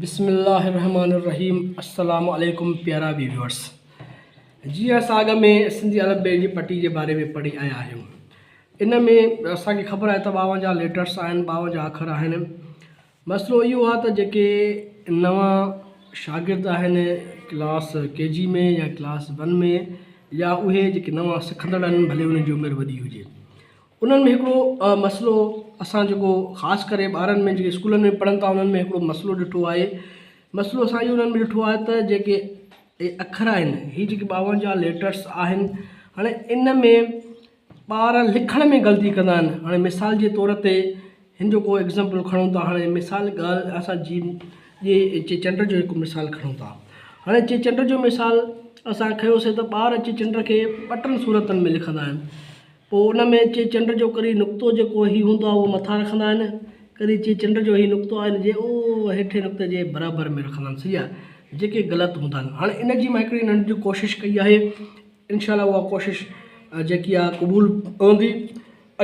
بسم الله الرحمن الرحيم السلام عليڪم پيارا ويوئرس جيئن اسان اڳ ۾ سنڌي الف بي جي پٽي جي باري ۾ پڙهي آيا آهيون ان ۾ اسان کي خبر آهي ته 52 ليٽرس آهن 52 اکر آهن مسئلو اهو آهي ته جيڪي نوان شاگرد آهن ڪلاس ڪي جي ۾ يا ڪلاس ون ۾ يا اهي جيڪي نوان سکندڙ آهن ڀلي انهن جي عمر وڏي هجي انهن ۾ هڪڙو مسئلو اسان جيڪو خاص ڪري ٻارن ۾ جيڪي اسڪولن ۾ پڙهن ٿا انهن ۾ هڪڙو مسئلو ڏٺو آهي مسئلو اسان اهو انهن ۾ ڏٺو آهي ته جيڪي اهي اکر آهن هي جيڪي 52 ليٽرس آهن هاڻي ان ۾ ٻار لکڻ ۾ غلطي ڪندا آهن هاڻي مثال جي طور تي هن جو ڪو ايگزامپل کڻون ٿا هاڻي مثال ڳالهه اسان جي جي چنڊ جو هڪ مثال کڻون ٿا هاڻي چي چنڊ جو مثال اسان کنيوسي ته ٻار چي چنڊ کي ٻه ٽن صورتن ۾ لکندا آهن پوء ان ۾ چي چنڊ جو ڪري نقطو جيڪو هي هوندو آهي اهو مٿان رکندا آهن، ڪري چي چنڊ جو هي نقطو آهي ان جي او هيٺين نقطي جي برابر ۾ رکندا آهن صحيح آهي جيڪي غلط هوندا آهن هاڻي ان جي مان هڪڙي ننڍڙي ڪوشش ڪئي آهي انشاء الله اها ڪوشش جيڪي آهي قبول پوندي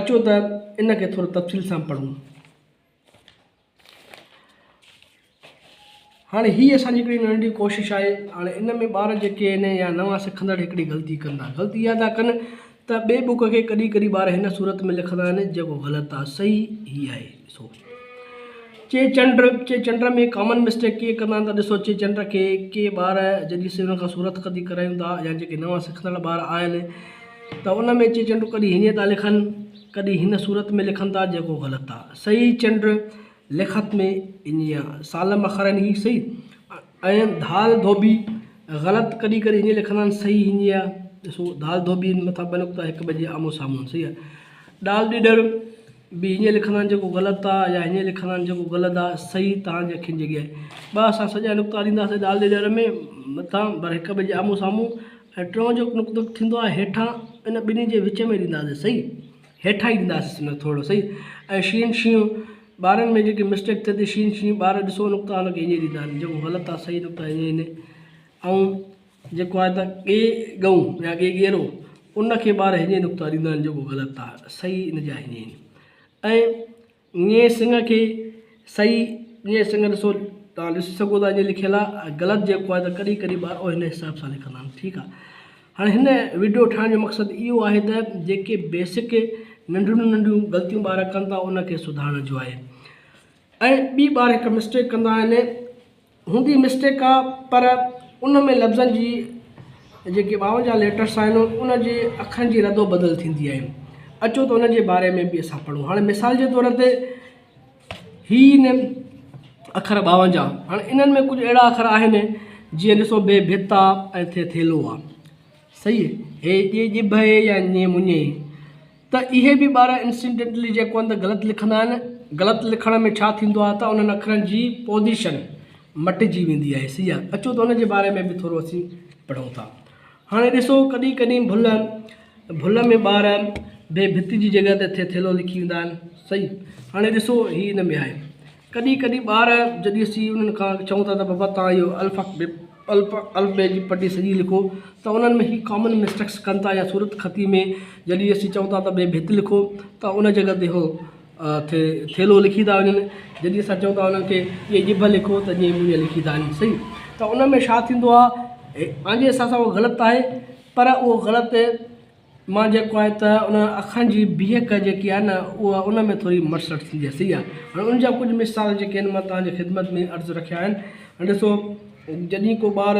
اچو ته ان کي ٿورو تفصيل سان پڙهون. هاڻي هي اسان جي هڪڙي ننڍي ڪوشش آهي هاڻي ان ۾ ٻار جيڪي آهن يا نوان سکندڙ هڪڙي غلطي ڪن ٿا غلطي اها ٿا ڪن ته ٻئي بڪ کي ڪڏهن ڪڏهن ٻار هن صورت ۾ لکندا آهن جيڪو غلط آهي صحيح هي آهي ڏسو چي چنڊ چي چنڊ ۾ ڪامن مسٽيڪ ڪيئن ڪندا آهن ته ڏسو چي چنڊ کي ڪي ٻار جڏهن اسين انهن کان صورت خطي ڪرايون ٿا يا جيڪي نوان سکندڙ ٻار آهن ته ان ۾ چي چنڊ ڪڏهن هيئن ٿا لکن ڪڏهن هن صورت ۾ لکن ٿا جيڪو غلط آهي صحيح چنڊ لکت ۾ انهيء سالم اکرن هي صحيح ۽ ڌال ڌوٻي غلط ڪڏهن ڪڏهن هيئن لکندا آهن صحيح هيئن آهي ڏسو ڌال ڌوٻي مٿان ٻه نقطا هڪ ٻئي جي آمهون سامهون صحيح آهي ڏال ڏيڏر به هيئن لکندا آهن جيڪو غلط آهي يا هيئن لکندا آهن جيڪو غلط آهي صحيح توهان جي اکين جي اڳيان آهي ٻه اسان سڄا نقطا ڏينداسين ڏال ڏيڏر ۾ مٿان پر هڪ ٻئي جي آمهون سامهون ۽ ٽيون جيڪو نقطو ٿيندو آهي هيٺان ان ٻنهي جي وچ ۾ ڏينداسين صحيح هيٺان ئي ڏينداسين نه ٿورو صحيح ۽ شين شينهن ٻارن ۾ جيڪي مسٽيڪ ٿئي ٿي شين شينهن ٻار ڏسو نقطا ان کي ائين ڏيندا آهن جيڪو غلط آهي صحيح نقطا ائين آهن ۽ جيڪو آهي ته ڳي ڳئون يا ڳي ڳيرو ان کي ٻار هيئن نقطا ڏيندا آهن جيڪو غلط آهي صحيح ان جا هيئن آهن ۽ ائين سنگهه کي صحيح ائين سنگهه ڏسو توهان ڏسي سگهو ٿا ائين لکيل آهي غلط جيڪو آهي ته ڪڏهن ڪڏهن ٻار هن حساب سان لکندا آهن ٺيڪ آهي هاڻي هن وڊيو ٺاهڻ جو مقصد اهو آهي ته جيڪي بيسڪ ننڍيون ننڍيون غلطيون ٻار ڪن ٿا ان کي سڌارڻ جو آهي ۽ ٻي ٻار هڪ مسٽيڪ ڪندا آهن هوندي مسٽيڪ آ پر ان ۾ لفظن جي جيڪي 52 ليٽرس آهن ان جي اکرن جي ردو بدل ٿيندي آهي اچو ته ان جي باري ۾ به اسان پڙهون هاڻي مثال جي طور تي هي نه اکر 52 هاڻي انهن ۾ ڪجهه اهڙا اکر آهن جيئن ڏسو بي ڀت آ ۽ ٿي ٿيلو آ صحيح هي ڄي ڄڀ هي يا ڃي مڃي ته اهي به ٻار انسيڊنٽلي جيڪو آهن ته غلط لکندا آهن، غلط لکڻ ۾ ڇا ٿيندو آهي ته انهن اکرن جي پوزيشن مٽجي ويندي آهي صحيح آهي اچو ته ان جي باري ۾ به ٿورو اسين پڙهون ٿا هاڻي ڏسو ڪڏهن ڪڏهن ڀل ڀل ۾ ٻار بي ڀت جي جڳهه تي ٿي ٿيلهو لکي ويندا آهن صحيح هاڻي ڏسو هي ان ۾ آهي ڪڏهن ڪڏهن ٻار جڏهن اسين انهن کان چئون ٿا ته بابا توهان اهو الف الف الف بي جي پٽي سڄي لکو ته انهن ۾ هي ڪامن مسٽيڪس ڪن ٿا يا صورت خطي ۾ جڏهن اسين چئون ٿا ته بي ڀت لکو ته ان جڳهه تي هو ٿي ٿيلهو لکي ٿا وڃن جڏهن اسان چئون ٿا انهن کي اهي ڄڀ لکو ته جيئن منهن لکي ٿا وڃن صحيح ته ان ۾ ڇا ٿيندو آهي پنهنجي حساب سان اهو غلط آهي پر اهو غلط مان جيڪو آهي ته ان اکرن جي بيهڪ جيڪي آهي نه اها ان ۾ ٿوري مٽ سٽ ٿيندي آهي صحيح آهي هاڻي ان جا ڪجهه مثال جيڪي آهن مان توهان جي خدمت ۾ عرض رکيا آهن هاڻي ڏسو جڏهن ڪو ٻار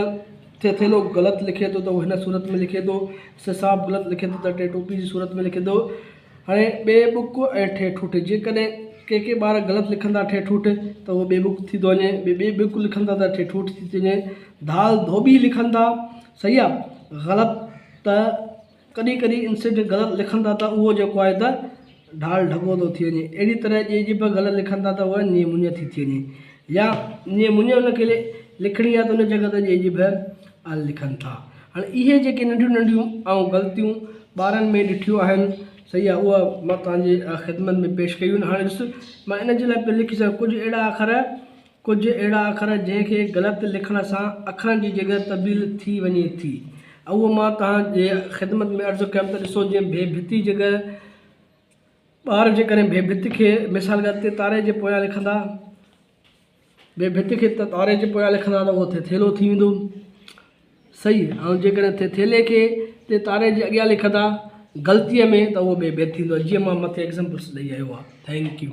ٿي ٿيلهو غلط لکي ٿو ته اهو هن صورت ۾ لکي ٿو سساب غلط لکي ٿو ته ٽي ٽوپي جي صورت ۾ لکي ٿو هاڻي ٻي ٻڪ ۽ ٺي ٺوٺ جيڪڏهن ڪي ڪي ٻار غلط لکندا ٺي ٺوٺ ته اهو ٻي ٻڪ ٿي ٿو وڃي ٻي ٻي ٻڪ لکندا ته ٺي ٺوٺ ٿي ٿي وڃي ڌال ڌوٻي لکندا صحيح آهي غلط ته ڪڏهن ڪڏهن انسٽ غلط لکن ٿا ته اهو جيڪو آهي ته ڍال ڍڳو ٿو ٿي وڃي اهڙي طرح ڄي ڄڀ غلط لکن ٿا ته اها ڃي مڃ ٿي ٿي وڃي يا ڃي مڃ ان کي لکڻي آهي ته ان جڳهه تي ڄي ڄڀ لکن ٿا هاڻي اهي جيڪي ننڍيون ننڍيون آئون غلطيون ٻارن ۾ ڏٺيون آهن صحيح آهي اها مان توهان جي خدمت ۾ پيش ڪيون آهن هاڻي ڏس مان ان جي لاء پيو لکي سگهان ڪجهه اهڙا اکر ڪجهه اهڙا اکر جنهن کي غلط لکڻ سان اکرن جي جڳهه تبديل ٿي وڃي ٿي. اهو مان توهان جي خدمت ۾ عرض ڪيم ته ڏسو جيئن ڀي ڀتي جڳهه ٻار جيڪڏهن ڀي ڀت کي مثال ڳالهه تي تاري جي پويان لکندا. بي ڀت کي تاري جي پويان لکندا ته اهو ٿيلهو ٿي ويندو. صحيح ۽ جيڪڏهن ٿيلهي کي تي تاري جي اڳيان لکندا غلطيء ۾ ته اهو بي بيت ٿيندو جيئن مان مٿي ايگزامپلس ڏئي آيو آهيان. Thank you.